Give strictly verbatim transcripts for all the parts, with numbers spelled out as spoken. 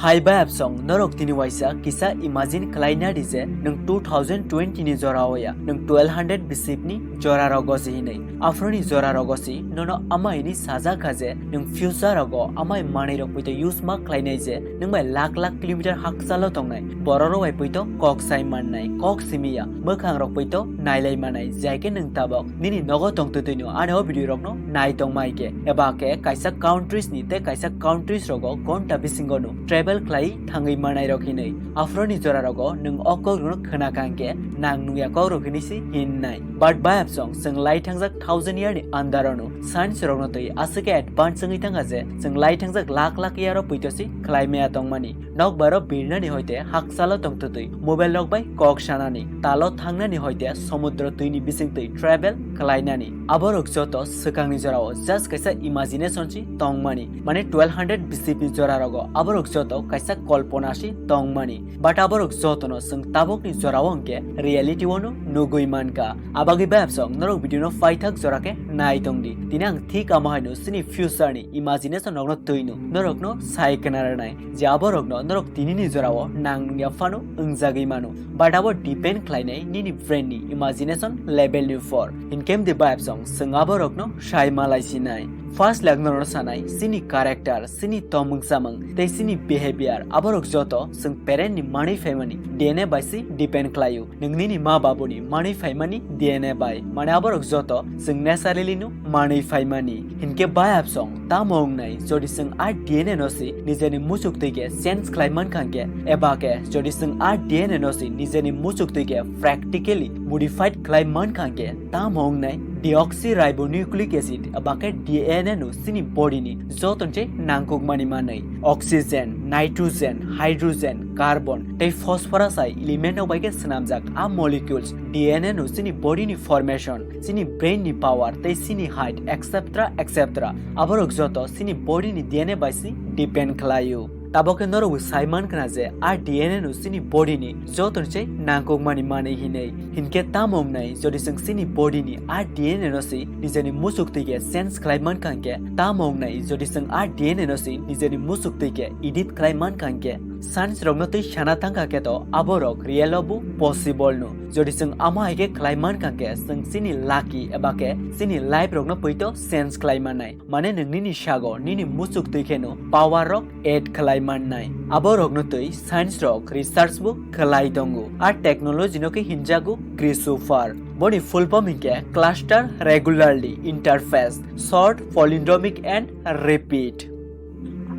Hai bayapsong, norok tini waisa kisa imagine khlai nadi je nwng two thousand twenty ni jora o ya, nwng twelve hundred B C ni jora rogo se hinwi. Aphuru ni jora rogo se nono amai ni sajak kha je nwng future rogo amai manwi rok poito use ma khlai nai je nwng bai lakh lakh kilometer hakchalo tongnai borok rok bai poito kok sai mannai, kok simi ya, mwkhang rok poito nailai manai, jai khe nwng tabok nini nogo tong twtwi no ani o video rok no nai tong mai khe, eba khe kaisa countries ni tei kaisa countries rogo gonta bisingo no travel khlai thangwi manai rok hinwi. Aphuru ni jora rogo nwng o kok rok no khna kha hwnkhe nang nungya kok rok hinwi se hinnai. But bayapsong, chwng lai thangjak thousand year ni andaro no science rok no twi aswk khe advance wngwi thangkha je chwng lai thangjak lakh lakh year o poito se khlai maya tongmani. Nokbar o birnani hoite hakchalo tongtwtwi mobile rok bai kok sanani, talo thangnani hoite somudro twini bisingtwi travel khlainani. Aborok joto swkangni jorao just kaisa imagination si tongmani, mane twelve hundred B C ni jora rogo aborok joto kaisa kolpona si tongmani. But aborok jotono chwng tabukni jorao hwnkhe reality o no nugwi mankha. Abagwi bayapsong norok video no paithak jora khe nai tongdi. Tini ang thik amo haino chini future ni imagination rok no twi no norok no sai khna rwnai je aborok no norok tini ni jora o nang nungya phano wngjagwi mano. But abo depend khlainai nini brain ni imagination level ni upor. Hinkhe mdi bayapsong chwng aborok no sai malai sinai. First lek norok no sanai chini character, chini tomung samung tei chini behavior aborok joto chwng parent ni manwi phaimani D N A bai se depend khlaio. Nwng nini ma babuni manwi phaimani D N A bai, mane aborok joto chwng naturally no manwi phaimani. Hinkhe bayapsong tamo wngnai jodi chwng a D N A no se nijeni muchuk twi khe change khlai mankha hwnkhe, eba khe jodi chwng a D N A no se nijeni muchuk twi khe practically modified khlai mankha hwnkhe, tamo wngnai deoxyribonucleic acid eba khe D N A no chini body ni joto se nangkukmani manwi oxygen, nitrogen, hydrogen, carbon tei phosphorus hai element rok bai khe swnamjak a molecules D N A no chini body ni formation, chini brain ni power tei chini height, et cetera et cetera. Aborok joto chini body ni D N A bai se depend khlaio. Tabok khe norokbo sai mankha je a D N A no chini body ni joto se nangkukmani manwi hinwi. Hinkhe tamo wngnai jodi chwng chini body ni a D N A no se nijeni muchuk twi khe change khlai mankha hwnkhe, tamo wngnai jodi chwng a D N A no se nijeni muchuk twi khe edit khlai mankha hwnkhe, science rok no twi sana thangkha khe to aborok real o bo possible no. Jodi chwng amo hai khe khlai mankha hwnkhe chwng chini lucky eba khe chini life rok no poito change khlai mannai. Mane nwng nini sago nini muchuk twi kheno power rok add khlai mannai. Aborokno twi science rok research bo khlai tongo. A technology no khe hinjago CRISPR. Boni full form hinkhe cluster regularly interphase, short palindromic and repeat.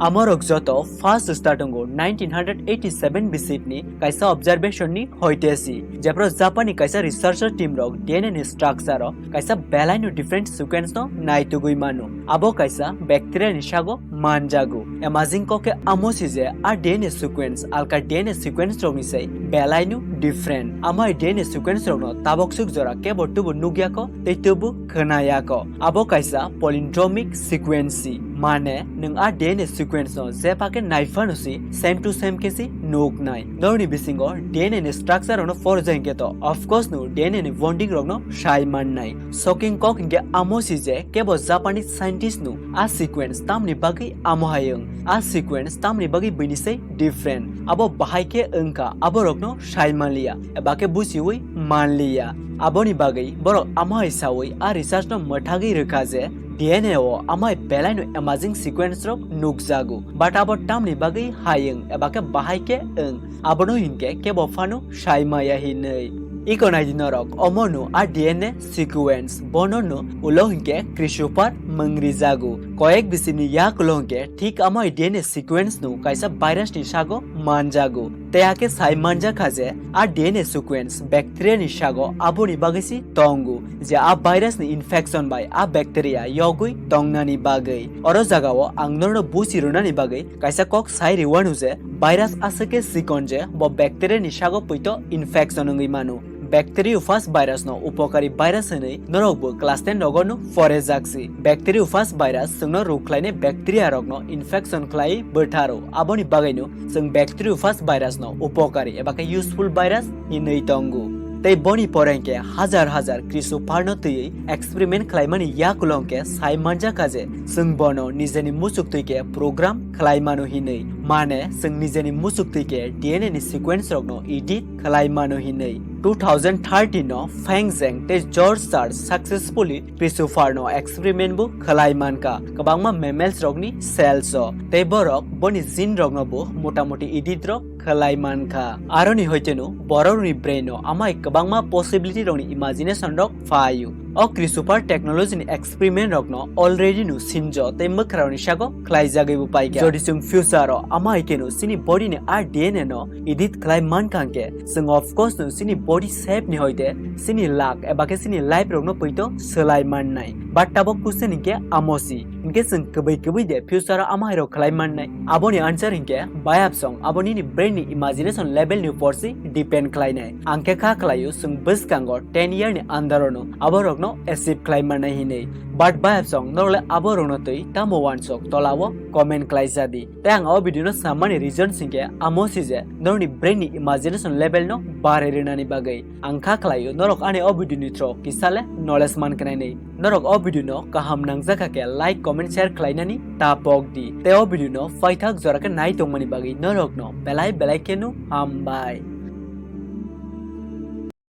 Amorok joto first start wngo nineteen hundred eighty seven B C ni kaisa observation ni hoite si, jephru Japan ni kaisa researcher team rok D N A ni structure o kaisa belai no different sequence no naitugwi mano. Abo kaisa bacteria ni sago manjago. Amazing kok khe amo si je a D N A sequence alka D N A sequence rok ni sai belai no different. Amai D N A sequence rok no tabok suk jora kebo tubu nukya ko tei tubu khwnaya ko. Abo kaisa palindromic sequence si, mane nwng a D N A sequence no je pha khe nai phano si same to same khe si nuknai. Norokni bisingo D N A ni structure rok no porjai hwnkhe to of course no D N A ni bonding rok no sai mannai. Shocking kok hinkhe amo si je kebo Japanese scientist no a sequence tamni bagwi amo hai wng, a sequence tamni bagwi buini sai different. Abo bahai khe wngkha aborok no sai manliya eba khe buchiwi manliya. Aboni bagwi borok amo hai sawi a research no mwthagwi rwkha je D N A o amai belai no amazing sequence rok nukjago, but abo tamni bagwi hai wng eba khe bahai khe wng, abono hinkhe kebo phano sai maya hinwi. Iko naidi norok, omo no a D N A sequence, bono no ulo hinkhe CRISPR mung rijago. Koyek bisini yak ulo hinkhe thik amo D N A sequence no kaisa virus ni sago manjago. Tei hakhe sai manjakha je a D N A sequence bacteria ni sago, aboni bagwi si tongo je a virus ni infection bai a bacteria yogwi tongnani bagwi. Oro jagao ang norno buchi rwnani bagwi kaisa kok sai rwanu je virus aswk khe chikon je bo bacteria ni sago poito infection wngwi mano. Bacteriophage virus no upokari virus hinwi norok bo class ten rogo no porejak si. Bacteriophage virus chwngno ruk khlainai bacteria rokno infection khlai bwtharo, aboni bagwino chwng bacteriophage virus no upokari eba khe useful virus hinwi tongo. Tei boni pore hinkhe hajar hajar CRISPR no twiwi experiment khlaimani yakulo hinkhe sai manjakha je chwng bono nijeni muchuk twi khe program khlai mano hinwi. Mane, chwng nijeni muchuk twi khe D N A ni sequence rokno edit khlai mano hinwi. Two thousand thirteen no Feng Zheng tei George Church successfully Christopher no experiment bo khlai mankha kwbangma mammals rokni cells o, tei borok boni gene rokno bo motamoti edit rok khlai mankha. Aroni hoiteno borokni brain o amai kwbangma possibility rokni imagination rok phaio. O Christopher technology ni experiment rokno already no sinjo tei mwkhrarokni sago khlaijagwi bo paikha. Jodi chwng future o amai keno chini body ni R D N A no edit khlai mankha hwnkhe, chwng of course no chini body shape ni hoite chini luck eba khe chini life rokno poito swlai mannai. But tabok question hinkhe amosi, hinkhe chwng kwbwi kwbwi de future o amai rok khlai mannai? Aboni answer hinkhe bayapsong abo nini brain ni imagination level ni upor se depend khlainai. Ang khe kha khlaio chwng bwskango ten year ni under o no abo rokno achieve khlai mannai hinwi. But bayapsong norok le abo rokno twi tamo wansok tola o comment khlai jadi. Tei ang o video no samani reason hinkhe amosi je norokni brain ni imagination level no barai rwnani bagwi. Ang kha khlaio norok ani o video ni through kisa le knowledge mankhnai hinwi. Norok o video no kaham nangjakha khe like, comment, share khlainani ta pok di. Tei o video no paithak jora khe nai tongmani bagwi norokno belai belai kheno hambai.